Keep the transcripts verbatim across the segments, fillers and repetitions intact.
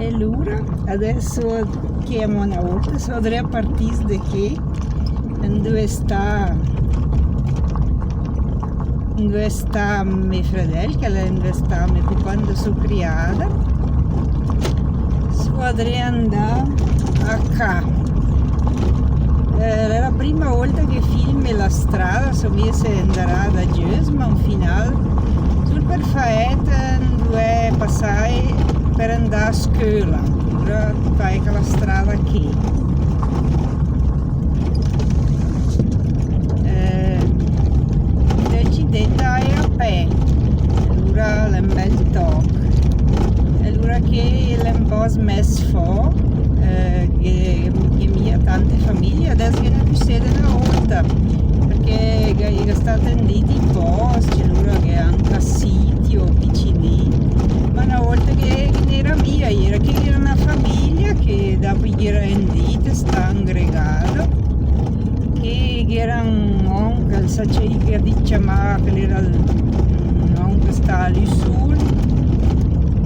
E alura, adès, ché amò öna ólta, só dré a partì de ché, 'ndóe sta, 'ndóe sta mé fredèl, che l'è 'ndóe sta mé, quando só criada, só dré a 'ndà a cà. Eh, l'è la prima ólta che filme la strada, só mia se 'ndarà da giös, ma un final, sul per fà èt, 'ndóe pasàe per 'ndà a scöla, alura fàe chèla strada ché. Eh, e ci 'ndàe a pè, alura l'è un bèl tòch. E alura ché l'è un pó smès fò, eh, che, che mia tante famiglie, adès che 'n è püssé de 'na ólta, perché gh'è, gh'è stàt 'ndìcc i pòst, alura gh'è anca siti vicinì, ma 'na ólta che, che n'era mia, era che era 'na famiglia che dapò gh'era 'ndìcc, sta 'ngregada, che, che era un onkel, sa, che i ciamava, che l'era un onkel che sta lü sul,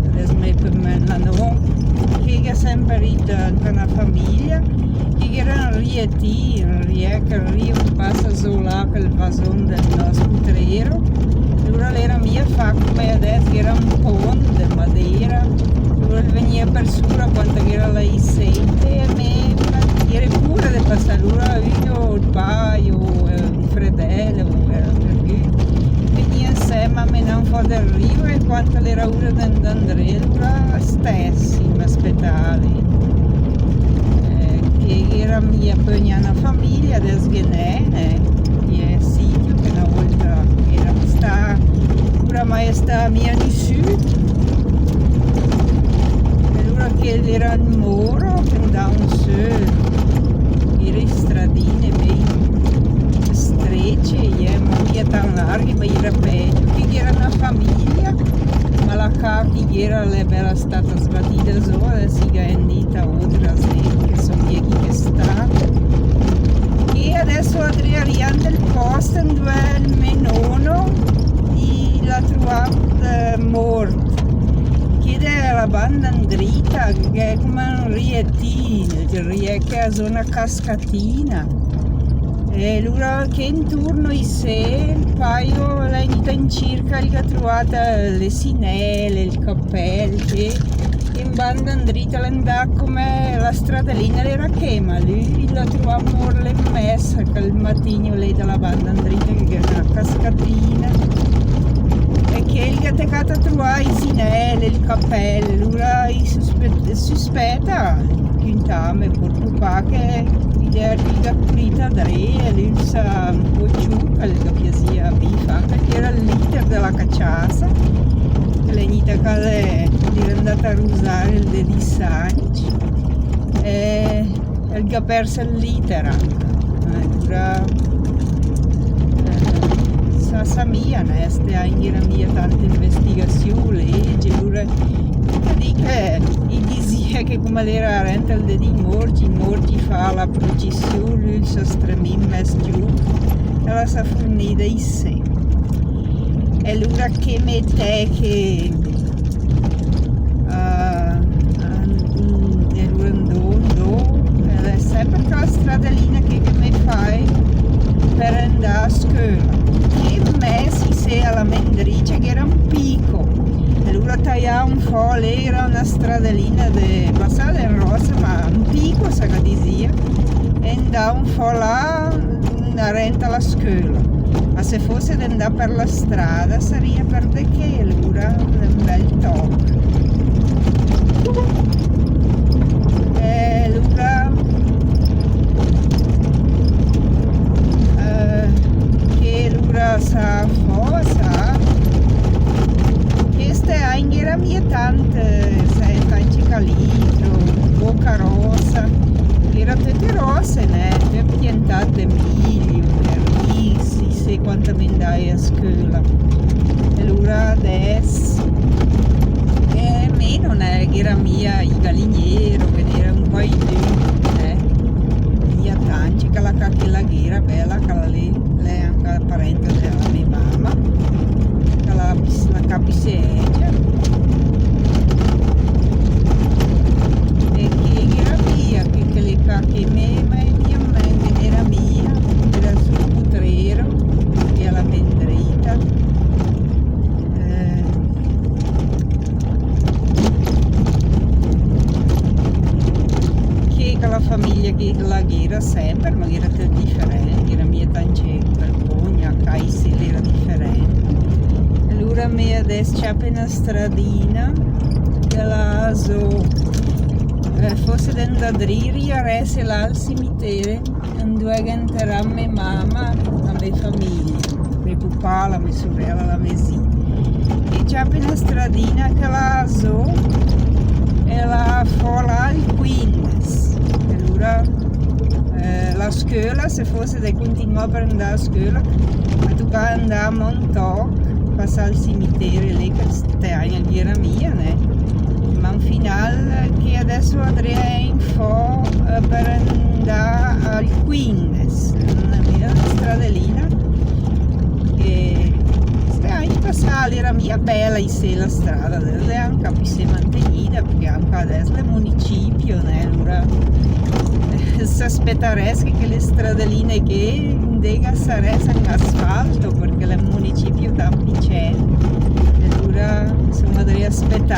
adès mé per mé, la no, che, che gh'è sèmper ita anca 'na famiglia, che, che era un rietì, un riet, che 'l rìo pasa zó là, chèl vasón del nòst putrero, alura l'era mia fà come adès, che era un pónt de madera, alura vegnìa per sura quanta che era la isèite, e mé, mé gh'ére pura de pasà, alura ü, ol pà, eh, fredèl, eh, per lü, vegnìa insèma a menàm fò del rìo, e quanta l'era ura de 'ndà 'ndré, alura stèss i m'aspetàa. Eh, che era mia pö gna 'na famiglia, adès ghe n'è, eh, che è sito, che 'na ólta era sta, oramai sta mia nissü. E alura che l'era un moro, che 'ndàa in sö, era i stradine bé stréce, eh, ma mia tan larghe, ma era pègio, che era 'na famiglia, ma la cà che era l'è bèla stata sbatida zó, adès i gh'à 'ndìcc ótra, che só mia chi che sta. E adès só dré a rià 'n del pòst 'ndóe 'l mé nono i l'à truàt, eh, mórt. Che de la banda 'ndrita, che gh'è come un rietì, ol riet, che a zó 'na cascatina. E alura che inturno isé, paio, l'è 'ndìcc in circa, i gh'à truàt le sinèle, ol capèl, che in banda 'ndrita l'è 'ndàt come la stradelina l'era ché, ma lü i l'à truàt mórt lé in mès, chèl matigno lé de la banda 'ndrita, che gh'era 'na cascatina. E che i gh'à tecàt a truà i sinèle, ol capèl, alura i suspe-, suspèta, cüntàa mé pò papà, che i gh'à, i gh'à curìt adré, e lü sa, pò ciù, che 'l ghe piasìa bèv, che era 'l lìter de la caciassa, che l'è 'ndìcc a cà de, l'era 'ndàt a rusà ol dé di Sànc, e, e 'l gh'à pèrs ol lìter. Alura, eh, sa, sa mia, nè, ste agn gh'era mia tante investigassiù, lege, alura, che dì che i disìa che come l'era arènt ol dé di mórcc, i mórcc i fàa la prucissiù, lü sa stremì in mès giù, e la sa furnì de isé. E alura che mé tèche, eh, eh, mm, e alura 'ndó, 'ndó, e l'è sèmper chèla stradelina che, che mé fàe per 'ndà a scöla. Che in mès isé a la mé 'ndrìcia gh'era un pico. E alura taiàa fò, l'era 'na stradelina de, basada in ròssa, ma un pico, sa, che disìa, e 'ndàa fò là, arènt a la scöla. Ma se fósse de 'ndà per la strada, sarìa per de ché, alura l'è un bèl tòch. E alura, eh, che alura sa fò, sa, chèste agn gh'era mia tante, sa, tance calitro, boca rossa, gh'era töte rosse, nè, töt piantàt de miglio, de ris, isé quanta mé 'ndàe a scöla. E alura adès, eh, meno, nè, gh'era mia i galiniero, che n'era un pò i dü, eh, mia tance, chèla cà che la gh'era, bèla, chèla lé, l'è anca parènta de la mé mama, chèla, la cà pissé ègia. La famiglia che la gh'era semper, ma gh'era tüt diferent, gh'era mia tant gent, vergogna, caisi l'era diferent. Alura me adess ciape na stradina che la va zo, eh, forse de 'ndà dri, riarèss là al cimitere, 'ndua gh'è 'nterà me mama, la me famiglia, me pupà, la me surela, la me zia. E ciape na stradina che la va zo e la va fò là al quindes. E alura, eh, la scöla, se forse de continuà per 'ndà a scöla, a tucà 'ndà a Montoc, passà al cimitere lì, che st'agn gh'era mia, né? Ma un final che adess adree in fò, eh, per 'ndà al quindes, una bela stradelina. E st'agn passà l'era mia bela isé la strada, adess l'è anca pissé mantegnida, perché anca adess l'è municipio, né? Alura, eh, s'aspetarèss che chèle stradeline che 'ndega sarèss in asfalto, perché l'è un municipio tant picèn. E alura, insoma, adree aspetà.